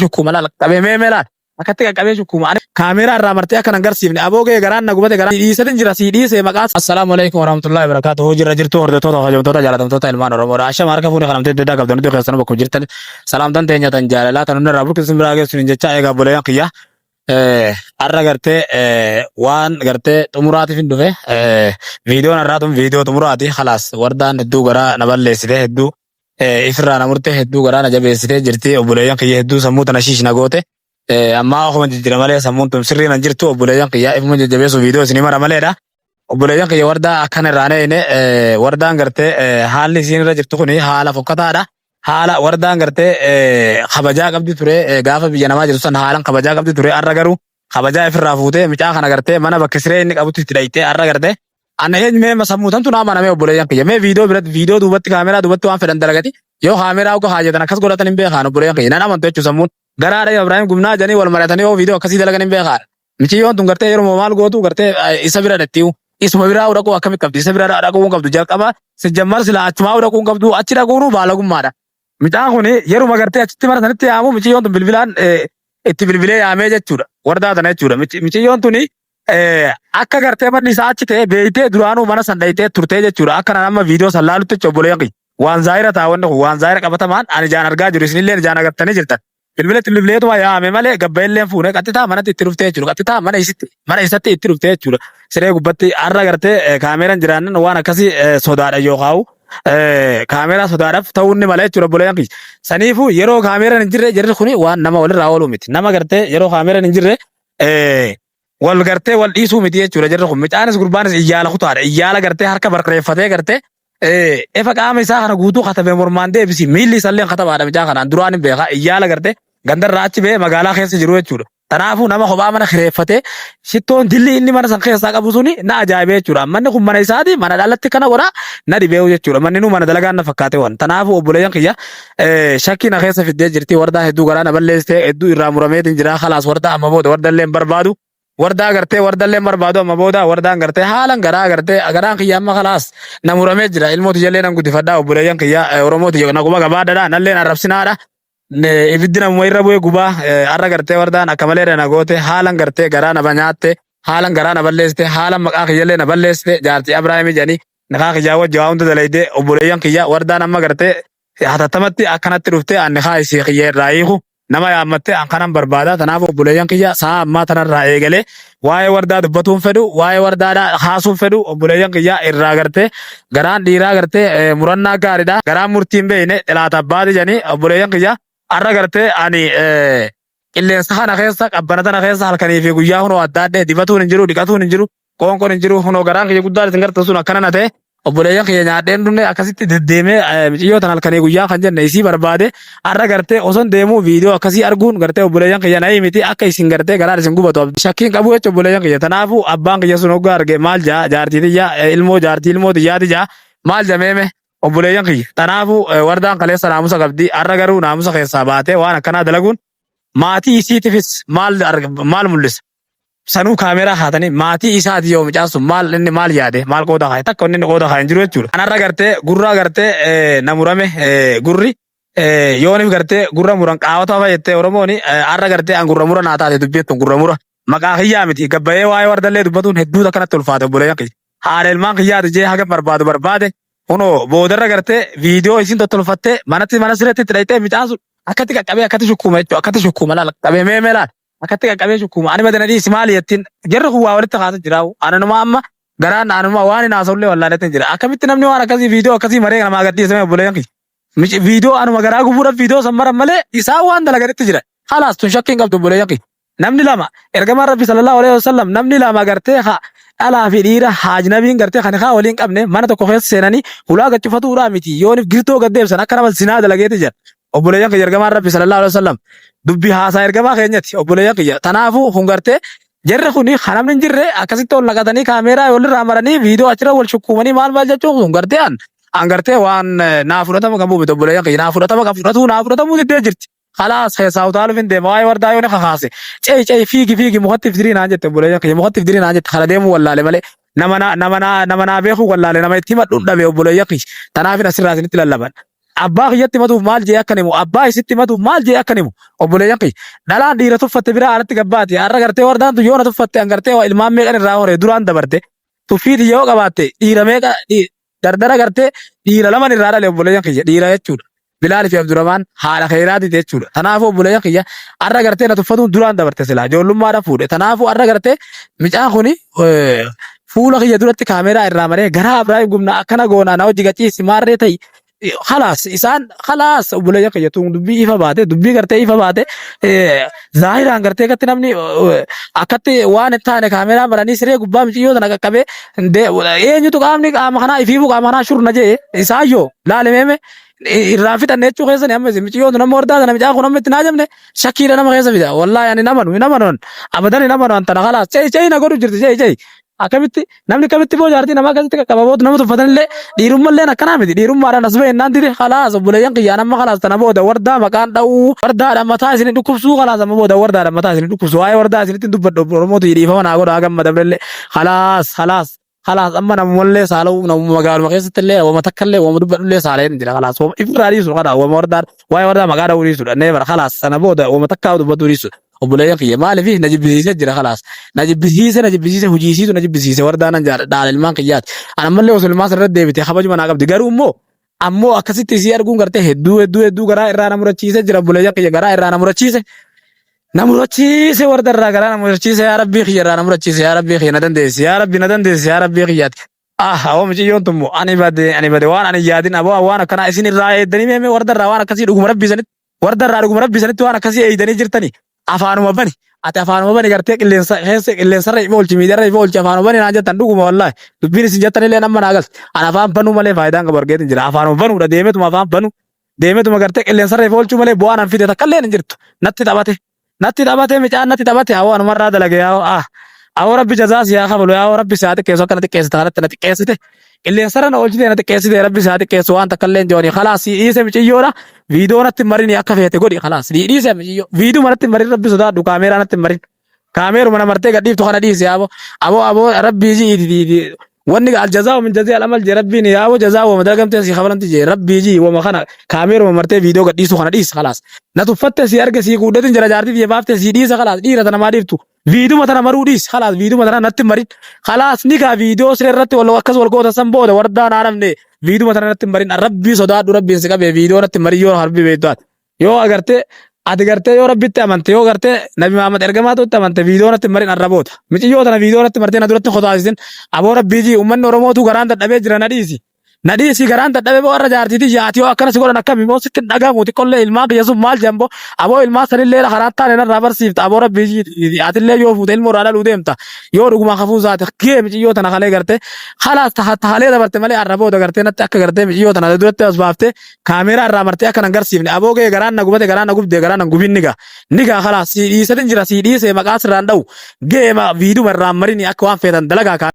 Shukkuma laal qabee mee mee laal akkatti qaqqabee shukkuma ani kaameeraa irraa martee akka nan garsiifne aboo ga'e garaan na gubate garaan dhiisetin jira sii dhiise maqaa. Assalaamu alaikum warahmatullahi wabarakatuh. Jirra jirtu hordoftoota kabajamtoota jaalatamtoota ilmaan Oromoodha. Ashama harka fuune kanamtee adda addaa qabdan hundi keessanuu bakka jirtan salaamtan teenya tan jaalalaa tan hundarraa burqisiin biraa geessuun jechaa eegaa obboleeyyan kiyya. Har'a gartee waan gartee xumuraatiif hin dhufe. Viidiyoon har'aa tun viidiyoo xumuraati. Khalaas wardaan hedduu garaa na balleessite, hedduu ifirraa na murte, hedduu garaa na jabeessitee jirti. Obboleeyyan kiyya, hedduu sammuu tana shiish na goote. Ammaa ofuma jijjiira malee sammuun tun sirrii nan jirtu. Obboleeyyan kiyya, ifuma jajjabeessu viidiyoo isinii mara maleedha. Obboleeyyan kiyya, wardaa akkana irraa neeyne. Wardaan gartee haalli isiin irra jirtu kuni haala fokkataadha. Haala wardaan gartee kabajaa qabdi ture gaafa biyya namaa jirtu san haalan kabajaa qabdi ture. Har'a garuu kabajaa ifirraa fuutee micaa kana gartee mana bakka siree inni qabutti itti dhayxee. Har'a gartee ana eenyu mee sammuu tantu naa amanamee? Obboleeyyan kiyya, mee viidiyoo biratti, viidiyoo duubatti, kaameraa duubatti waan fedhan dalagati yoo kaameraa uga haajatan akkas godhatan hin beekaan. Obboleeyyan kiyya, nan amantu jechuu. Sammuun garaadha Ibrahim gumnaa jedhanii wal mari'atanii yoo viidiyoo akkasii dalagan hin beekaan. Miciyyoon tun gartee yeroo maal gootu gartee isa bira dhattiyu isuma biraa dhaquu akkamitti qabdi? Isa bira dhaquu hin qabdu. Jalqaba sijjammar sila achumaa dhaquu hin qabdu. Achi dhaquunu baalagummaadha. Mucaan kun yeruma gartee achitti mana sanitti yaamu miciyyoon tun bilbilaan itti bilbilee yaamee jechuudha. Wardaa tana jechuudha. Miciyyoon tuni akka gartee manni isaa achi ta'e beeytee duraanuu mana san dhayxee turtee jechuudha. Akka nan amma viidiyoo san laalutti jechuudha, obboleeyyan kiyya. Waan zaahira ta'a wanni kun, waan zaahira qabatamaan ani ijaan argaa jiru, isinillee ijaan agartanii jirtan. Bilbila itti bilbileetuma yaame malee gabba illee fuune qaxxitaa manatti itti dhuftee jechuudha. Qaxxitaa mana isitti mana isatti itti dhuftee jechuudha. Siree gubbatti har'a gartee kaameeraan jiraannan waan akkasii sodaadha yookaan kaameeraa sodaadhaaf ta'uu inni mala jechuudha, obboleeyyan kiyya. Saniifuu yeroo kaameeraan hin jirre jarri kuni waan nama walirraa ooluu miti. Nama gartee yeroo kaameeraan hin jirre wal gartee wal dhiisuu miti jechuudha jarri kun. Mucaanis gurbaanis iyyaala kutaadha. Iyyaala gartee harka barreeffatee gartee efa qaama isaa kana guutuu katabee mormaan deebisi, miilli isaallee katabaadha. Mucaa kanaan duraan hin beekaa, iyyaala gartee gandarraa achi ba'ee magaalaa keessa jiru jechuudha. Kanaafuu nama kophaa mana kireeffatee shittoon dilli inni mana san keessaa qabu suni na ajaa'ibee jechuudha. Manni kun mana isaati, mana dhalatti kana godha na dhibeewu jechuudha. Manni nu mana dalagaan na fakkaate waan. Kanaafuu obboleeyyan kiyya, shakkii na keessa fiddee jirti. Wardaa hedduu garaa na balleessite, hedduu irraa murameetiin jira. Khalaas wardaa amma booda wardallee hin barbaadu. Wardaa gartee wardallee hin barbaadu amma booda. Wardaan gartee haalan garaa gartee garaan kiyya amma khalaas na muramee jira. Ilmoo tiyyallee nan guddifadhaa. Obboleeyyan kiyya, Oromoo tiyya, naguma gabaadhaadha nalleen arrabsinaadha. Ibiddi namuma irra bu'ee gubaa. Har'a gartee wardaan akka malee na goote, haalan gartee garaa na nyaatte, haalan garaa na balleessite, haalan maqaa kiyyallee na balleessite. Jaartii Abrahaamii jedhanii nikaa kiyyaa wajji waa hunda dalayde. Obboleeyyan kiyya, wardaan amma gartee hatattamatti akkanatti dhuftee an nikaa isii kiyya irraa hiiku nama yaammatte an kanan barbaada. Tanaaf obboleeyyan kiyya, sa'a ammaa tanarraa eegalee waa'ee wardaa dubbatuun fedhu, waa'ee wardaadhaa haasuun fedhu. Obboleeyyan kiyya, irraa gartee garaan dhiiraa gartee murannaa gaariidha. Garaan murtii hin beekne xilaata abbaati jedhanii. Obboleeyyan kiyya, har'a gartee ani qilleensa kana keessa, qabbana tana keessa halkanii fi guyyaa hunoo adda addee dibatuun hin jiru, dhiqatuun hin jiru, qoonqoon hin jiru. Hunoo garaan kiyya guddaan isin gartan sun akkana na ta'e. Obboleeyyan kiyya, nyaadheen dhumne. Akkasitti deddeemee miciyyoo tan halkanii guyyaa kan jenne isii barbaade. Har'a gartee oson deemuu viidiyoo akkasii arguun gartee, obboleeyyan kiyya, na miti akka isin gartee garaan isin gubatu shakkiin qabu jechuudha, obboleeyyan kiyya. Tanaafuu abbaan kiyya sun hoggaa arge maal jaa? Jaartii tiyya, ilmoo jaartii ilmoo tiyyaati jaa, maal jameeme, obboleeyyan kiyya? Tanaafuu wardaan kaleessa naamusa qabdi. Har'a garuu naamusa keessaa baatee waan akkanaa dalaguun maatii isiitifis maal maal mul'isa? Sanuu kaameeraa haatanii maatii isaati yoo mucaan sun maal inni maal yaade, maal qooda kaa'e? Takka inni qooda kaa'e hin jiru jechuudha. Kanarra gartee gurraa gartee na murame. Gurri yoonif gartee gurra muran qaawwata hafa jettee Oromooni. Har'a gartee an gurra mura naa taate dubbiin tun, gurra mura. Maqaa kiyyaa miti gabbayee waa'ee wardallee dubbatuun hedduutu akkanatti ulfaate, obboleeyyan kiyya. Haadha ilmaan kiyyaati jee haga barbaadu barbaade. Kunoo boodarra gartee viidiyoo isin tottolfattee manatti mana sireetti itti dhayxee mucaan sun akkatti qaqqabee akkatti shukkuma jechuudha. Akkatti shukkuma laal qabee mee mee laal akkatti qaqqabee shukkuma. Ani badana dhiisi maali jettiin? Jarri kun waa walitti kaasa jira. Anuma amma garaan anuma waan hin haasa'ullee wallaaletti jira. Akkamitti namni waan akkasii viidiyoo akkasii maree namaa gadhiisame, obboleeyyan kiyya? Viidiyoo anuma garaa gubuudhaaf viidiyoo san maran malee isaan waan dalaganitti jira. Khalaas tun shakkii hin qabdu, obboleeyyan kiyya. Namni lama, ergamaan Rabbi sallallahu alaihi wasallam, namni lama gartee ha dhalaa fi dhiira haajnabiin gartee kan haa waliin qabne mana tokko keessa seenanii hulaa gachufatuudhaa miti yoonif girtoo gad deebisan akka nama zinaa dalageeti jira. Obboleeyyan kiyya, ergamaan Rabbi sallallahu alaihi wasallam dubbii haasaa ergamaa keenyati, obboleeyyan kiyya. Tanaafuu kun gartee jarri kun kan namni hin jirre akkasitti ol naqatanii kaameeraa walirraa maranii viidiyoo achirra wal shukkuumanii maal maal jechuun kun gartee an gartee waan naa fudhatama qabu miti, obboleeyyan kiyya. Naa fudhatama qabu fudhatuu naa fudhatamuu diddee jirti. Khalaas keessaa utaaluuf hin deema. Waa'ee wardaa yoo ni kakaase. Ce'i ce'i, fiigi fiigi, mukatti ifdirii naan jette, obboleeyyan kiyya. Mukatti ifdirii naan jette, kana deemuu wallaale malee. Nama na nama na nama naa beekuu wallaale, nama itti himadhuun dhabe, obboleeyyan kiyya. Tanaafin asirraa isinitti lallaban. Abbaa kiyyatti himatuuf maal jee akkan himu, abbaa isitti himatuuf maal jee akkan himu. Obboleeyyan kiyya, dhalaan dhiira tuffatte biraa alatti gabbaati. Har'a gartee wardaan tun yoo na tuffatte an gartee ilmaan meeqan irraa hore duraan dabarte. Tuffii tiyya yoo qabaatte dhiira meeqa dardara gartee dhiira laman irraa dhale, obboleeyyan kiyya, dhiira jechuudha. Bilaal fi Abdurrahmaan haadha keeraati jechuudha. Kanaafuu obboleeyyan kiyya, har'a gartee na tuffatuun duraan dabarte, silaa ijoollummaadhaan fuudhe. Kanaafuu har'a gartee micaan kuni fuula kiyya duratti kaameeraa irraa maree garaa Ibraahim gumna akkana goonaa na hojii gaciisi maarree ta'i. Khalaas, isaan khalaas, obboleeyyan kiyya, tun dubbii ifa baate, dubbii gartee ifa baate, zaahiraan gartee akkatti namni akkatti waan hin taane kaameeraa maranii siree gubbaa miciyyoo tana qaqqabee eenyutu qaamni qaama kanaa ifiifuu qaama kanaa shurna jee isaayyoo laale irraan fixanne jechuu keessani. Amma isin miciyyoon tun amma hordaa tana, micaan kun amma itti naajamne shakkiidha nama keessa fida. Wallaahi ani hin amanu, hin amanu, abadan hin amanu. Antana khalaas ce'i ce'i na godhu jirti, ce'i ce'i. Akkamitti namni akkamitti boo jaartii namaa akkasitti qaqqababoota nama tuffatanillee dhiirummalleen akkanaa miti. Dhiirummaadhaan as bahennaan dide. Khalaas, obboleeyyan kiyyaan, amma khalaas tana booda wardaa maqaan dha'uu, wardaadhaan mataa isin dhukkubsuu, khalaas amma booda wardaadhaan mataa isin dhukkubsu, waa'ee wardaa isinitti hin dubbadhu. Oromootu dhiifama naa godha. Haga dabrellee khalaas, khalaas, khalaas. Amma namumallee saala'uu, namuma magaaluma keessatti illee wama takka illee wama dubbadhullee saala'een jira. Khalaas, wama ifirraa dhiisu kana, wama wardaan waa'ee wardaa maqaa dha'uu dhiisudha neebar. Khalaas, sana booda wama takkaa dubbaduu dhiisudha. Obboleeyyan kiyya, maaliif na jibbisiisee jira? Khalaas, na jibbisiise, na jibbisiise, hojiisiitu na jibbisiise. Wardaa nan jaalladha, ilmaan kiyyaati. Ana ammallee osoo ilmaan sirra deebite kabajuma naa qabdi. Garuu immoo ammoo akkasitti isii arguun gartee hedduu hedduu hedduu garaa irraa na murachiisee jira. Obboleeyyan kiyya, garaa irraa na murachiise, na murachiise, warda irraa garaa na murachiise. Yaa rabbii kiyya, irraa na murachiise. Yaa rabbii kiyya, na dandeessi. Yaa rabbi, na dandeessi. Yaa rabbii kiyyaati. Ah, awoo miciyyoon tun moo ani bade, ani bade. Waan ani yaadin aboo waan akkanaa isin irraa eeddanii meemee warda irraa waan akkasii dhuguma rabbii sanitti, warda irraa dhuguma rabbii sanitti waan akkasii eeydanii jirtanii? Afaanuma bani, ati afaanuma bani, gartee qilleensa keessa qilleensarra ifa oolchi, miidiyaarra ifa oolchi, afaanuma bani naan jettan. Dhuguma wallaahi dubbiin isin jettan illee nama naa galte. Ani afaan banuu malee faayidaan qabu argeetin jira. Afaanuma banuudha, deemetuma afaan banu, deemetuma gartee qilleensarra ifa oolchuu malee bu'aan an fide takka illee hin jirtu. Natti taphate, natti taphate, micaan natti taphate. Hawoo anumarraa dalage. Yaa ah, awoo rabbi jazaa si haa kafalu. Yaa rabbi si haa xiqqeessu. Akka na xiqqeessite kanatti na xiqqeessite, qilleensarra na oolchite, na xiqqeessite. Rabbi si haa xiqqeessu. Waan takka illee hin jooni. Khalaas, si dhiise miciyyoodha. Viidiyoo natti hin marini, akka feete godhi. Khalaas, si dhiise miciyyoo. Viidiyoo natti hin marin, rabbi sodaadhu, kaameeraa natti hin marin. Kaameeruma na martee gadhiiftu kana dhiisi. Yaaboo aboo aboo, rabbii ji wanni aljazaa min jazii alamal je rabbiin. Yaaboo, jazaa wama dalagamtee si kafalanti je rabbii ji. Wama kana kaameeruma martee viidiyoo gadhiisu kana dhiisi. Khalaas, na tuffatte, si arge, si kuudhatin jira, jaartii tiyya baaftee, si dhiisa. Khalaas, dhiira tana maa dhiiftu? Viidiyuma tana maruu dhiisi. Khalaas, viidiyuma tana natti marin. Khalaas, ni kaa viidiyoo siree irratti wal akkas wal goota san booda wardaa naa namne. Viidiyuma tana natti marin. Rabbii sodaadhu, rabbiin si qabee viidiyoo natti marin. Yoo harbii beektu ati, yoo agartee ati gartee yoo rabbitti amante, yoo gartee Nabi Muhammad ergamaa ta'utti amante, viidiyoo natti marin arraboota. Miciyyoo tana viidiyoo natti martee na duratti kotaasisin. Aboo rabbii ji, uummanni Oromootu garaan dadhabee jira. Na dhiisi, na dhiisi, garaan dadhabee boo. Warra jaartiiti yaati yoo akkana si godhan akkami moo sitti hin dhagahamu xiqqollee? Ilmaan kiyya sun maal jambo? Aboo, ilmaan sanillee karaa taane narraa barsiifta. Aboo rabbii ji, atillee yoo fuute ilmoo irraa dhaluu deemta. Yoo dhugumaan kafuu zaate gee miciyyoo tana kalee gartee khalaas tahalee dabarte malee arrabooda gartee natti akka gartee miciyyoo tana duratti as baaftee kaameeraa irraa martee akka nan garsiifne. Aboo gee, garaan na gubate, garaan na gubde, garaan na gubin. Ni gaa, ni gaa. Khalaas, si dhiisetin jira, si dhiise, maqaa sirraan dha'u. Gee, viidiyuma irraan marini, akka waan feetan dalagaa.